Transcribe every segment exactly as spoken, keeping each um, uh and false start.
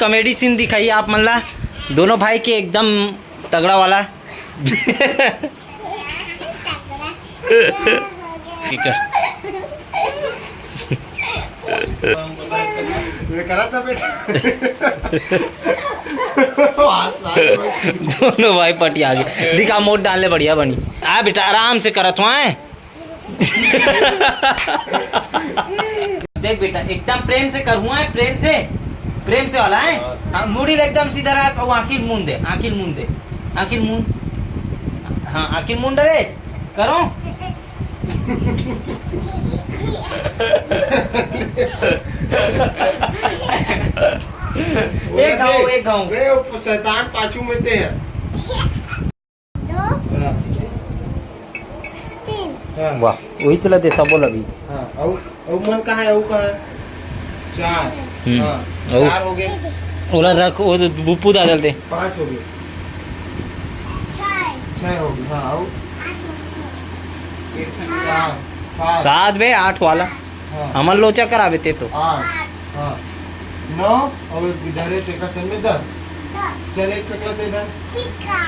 Comedy scene दिखाई आप मन ला, दोनों भाई के एकदम तगड़ा वाला। ठीक है। मैं करा था बेटा। दोनों भाई पटिया गए। दिखा, मोट डालने बढ़िया बनी। आ बेटा, आराम से करत हुआ है। देख बेटा, एकदम प्रेम से करूँ है, प्रेम से, प्रेम से वाला है। हाँ, मुड़ी ले एकदम सीधा रहा, कहूँ आँखी मूंद दे, आँखी मूंद दे, आँखी मूंद। हाँ, आँखी मूंद रे, करो। एक घाव, एक घाव। बे, वो शैतान पाछू में ते है। दो, हाँ। तीन। हाँ। वाह, वही चला दे, सब बोल अभी। हाँ, अउ, अउ मन कहाँ है, अउ कहाँ है? चार। हम्म, हाँ, अउ? चार हो गए। ओला रख, वो तो बुप्पू दादल दे। पाँच हो गए। छः। छः हो गए, हाँ, अउ? आठ हो गए। एक, हाँ। सात, सात। सात बे, आठ वाला। हाँ। हमन लोचा कराबे ते तो। आठ, हाँ। नौ, अउ एक इधर है, तेकर संग में दस। दस। चल, एक टकला दे इधर। ठीक है।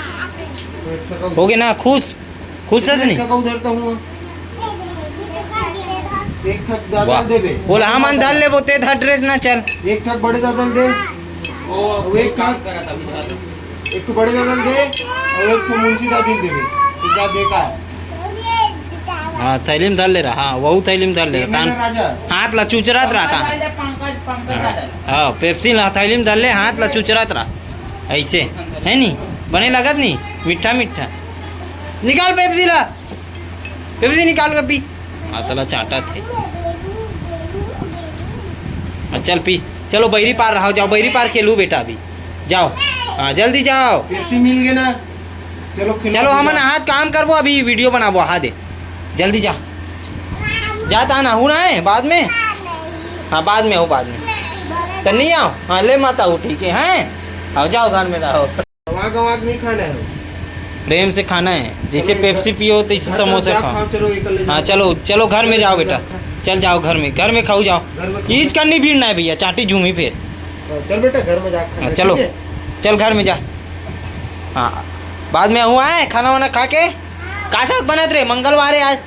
तो एक टकला हो गए ना, खुश? खुश हस नहीं? एक टकला उधर तो हुआ। एक ठक दादा वाह। दे बे। बोला, हम अंधार ले बोते था ड्रेस ना चल। एक ठक बड़े दादा दे। वो एक काम करा था अभी। एक ठो बड़े दादा ल दे, अउ एक ठो मुंशी दादी ल देबे। तो जा देखा। हाँ, थैली में धर ले रहा। हाँ, वहू थैली में धर ले रहा। तान राजा। हाथ ला चुचरात रहा, तान। पंकज, पंकज हाँ। हाँ, पेप्सी ला थैली में धर ले, हाथ ला चुचरात रहा। ऐसे, है नी? बने लगत नी? मीठा, मीठा। निकाल पेप्सी ला। पेप्सी निकाल के पी। हाँ, तला चाटा थे। हाँ, चल पी। चलो, बैरी पार रहो, जाओ, बैरी पार खेलू बेटा अभी। जाओ। हाँ, जल्दी जाओ। पेप्सी मिल गए ना। चलो, खेलो, चलो, हमन हाथ काम करबो, अभी वीडियो बनाबो, हा दे। जल्दी जा। जा, तान आहू ना है, बाद में। हाँ, बाद में हो, बाद में। तो नहीं आओ। हाँ, ले मत आओ, ठीक है, हैं? आओ, जाओ, घर में रहो। गंवा गंवा के नहीं खाना है। प्रेम से खाना है, जैसे चलो, पेप्सी पियो, तैसे हाँ, तो समोसा जा खाओ। खाओ, चलो, ये कर ले, हाँ, जाओ। चलो, चलो, घर में जाओ बेटा। जा, खा। चल जाओ घर में, घर में खाओ, जाओ। घर में खाओ। ईज करनी भीड़ ना है भैया, चाटी झूमी फिर। हाँ, चल बेटा, घर में जा, खा हाँ, ले, चलो। ठीक है? चल घर में जा। हाँ, बाद में हुआ है खाना वाना खा के। का साग बनत रे, मंगलवार है आज।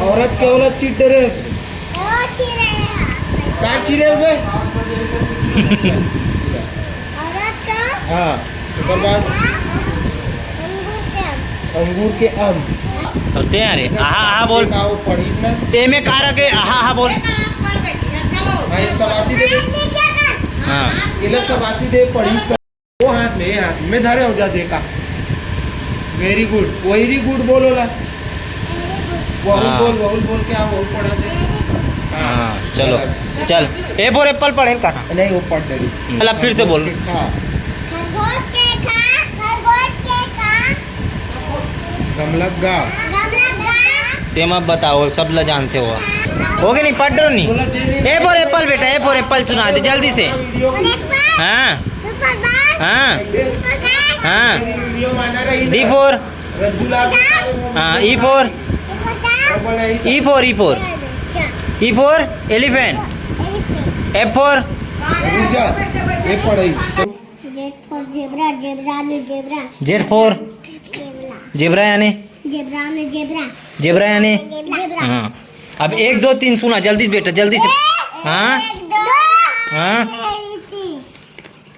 औरत के औरत चीट डरे हस। ओ, चिरे हस। का चिरे बे? औरत का हाँ, ओकर बाद? अंगूर के अम। अंगूर के अम। तो ते अरे, आहा, आहा बोल। का वो पढ़ीस ना? ते में का रखे? आहा, आहा बोल। हाँ, ये शाबाशी दे दे। हाँ। ये ले शाबाशी दे, पढ़ीस ना। वो हाथ में, ये हाथ में धरे हो जा, देखा। Very good, very good बोलो ला। वहुल हाँ। बोल, वहुल बोल के आ, वहुल पढ़ा दे। हाँ, चलो, चल। A for apple पढ़े का? नहीं, वो पढ़ दे रही। चला, फिर से बोल। हाँ। खरगोश के खा, खरगोश के खा। गमलक गा। गमलक गा। ते मत बताओ, सब ला जानते हो। हो गए नहीं, पढ़ रहे नहीं। A for apple बेटा, A for apple सुना दे जल्दी से। हाँ। हाँ। हाँ। D for। हाँ, E for। E for। E for elephant। F for। रुक जा, ये पढ़ाई। Z for zebra, zebra में zebra। Z for। Zebra। Zebra यानी? Zebra में zebra। Zebra यानी? Zebra। हाँ। अब एक, दो, तीन सुना, जल्दी बेटा, जल्दी से। हाँ? एक, दो, हाँ? तीन।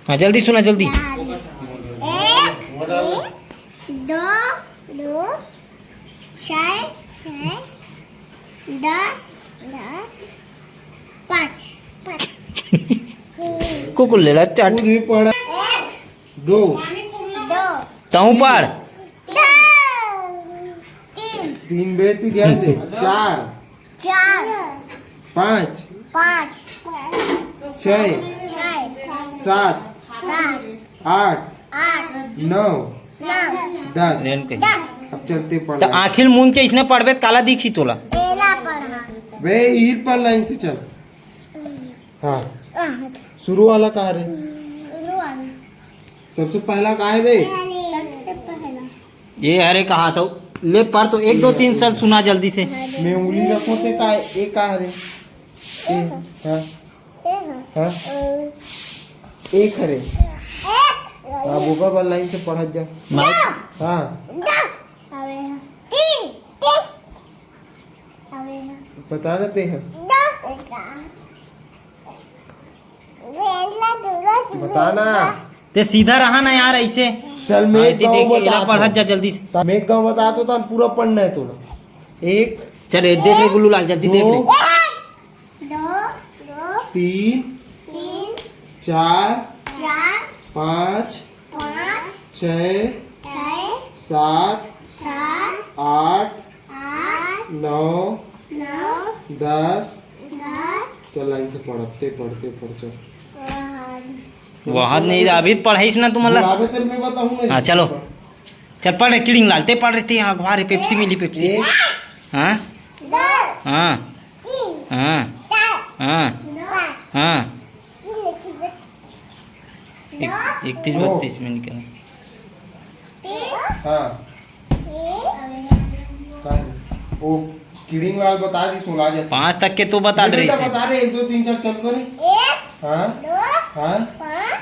हाँ, जल्दी सुना, जल्दी। एक, एक, दो, दो, छः, छः, दस, दस, पाँच, पाँच। कुकुर ले ला, चाट। खुद भी पढ़ा। एक, दो। दो। ताऊ पढ़। दो। तीन। तीन बेटी ध्यान दे। चार। चार। पाँच। पाँच। छः। छः। सात। सात। आठ। आठ। नौ। नौ। दस। दस। अब चलते पढ़ तो ले। आँखी ल मूंद के इसने पढ़बे त काला दिखी तोला? एला पढ़ना। बे, ईर पर लाइन से चल। हाँ। आठ। शुरू वाला कहाँ रे? शुरू वाला। सबसे पहला का है बे? सबसे पहला। ये हरे कहा तो ले पर तो एक, दो, तीन साल सुना जल्दी से। मैं उंगली रखो ते का, ये का हरे? ये, हाँ। ये हाँ। हाँ। अ, एक हरे। हाँ, ऊपर वाला लाइन से पढ़त जा। माइक। हाँ। अबे, तीन, तीन। अबे, बता ना ते हैं। बता ना। ते सीधा रहा ना यार, ऐसे। चल, मैं एक गाँव बता, पढ़त जा जल्दी से। मैं एक गाँव बता तो, पूरा पढ़ना है तोला। एक। चल, ये देख ले गुल्लू लाल, जल्दी देख ले। दो, दो, तीन, तीन, चार, चार, पाँच, पाँच, छः, छः, सात, सात, आठ, आठ, नौ, नौ, दस, दस। चल, लाइन से पढ़ते पढ़ते पढ़, चल। वहाँ नहीं, अभी पढ़ाईस ना तुम्हारा। बुलावे तेरे में बताऊँ मैं। हाँ, चलो। चल पढ़ रे, किड़िंग लाल, ते पढ़ रे, ते अखबार है, पेप्सी मिली, पेप्सी। एक। हाँ? दो, हाँ। तीन, हाँ। चार, हाँ। दो, हाँ। तीन, एक, इकतीस, दो, बत्तीस में निकल। तीन, हाँ। तीन। का है? वो किड़िंग लाल बता दी, सुना जाता। पाँच तक के तो बता दे रही से। बता रहे, एक, दो, तीन, चार, चल करे। एक, हाँ? दो, हाँ? पाँच,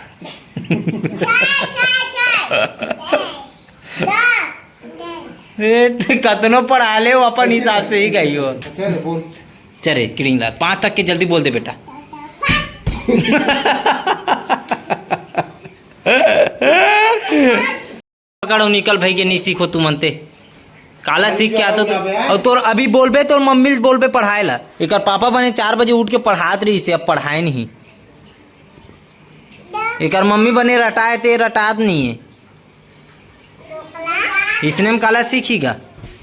छः, छः, छः। दस। ए, ते कतनो पढ़ा ले, वो अपन हिसाब से ही गई हो। चल, बोल। चल रे, किड़िंग लाल, पाँच तक के जल्दी बोल दे बेटा। पकड़ो, निकल भाई के, नहीं सीखो तुमन ते। काला सीख के आतो तो। और तोर अभी बोलबे, तोर मम्मी बोलबे पढ़ाए ला। एकर पापा बने चार बजे उठ के पढ़ात रही से, अब पढ़ाए नहीं। एकर मम्मी बने रटाए, ते रटात नहीं है। इसने हम काला सीखी गा?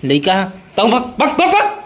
लइका ह। तऊ भग, भग, भग, भग।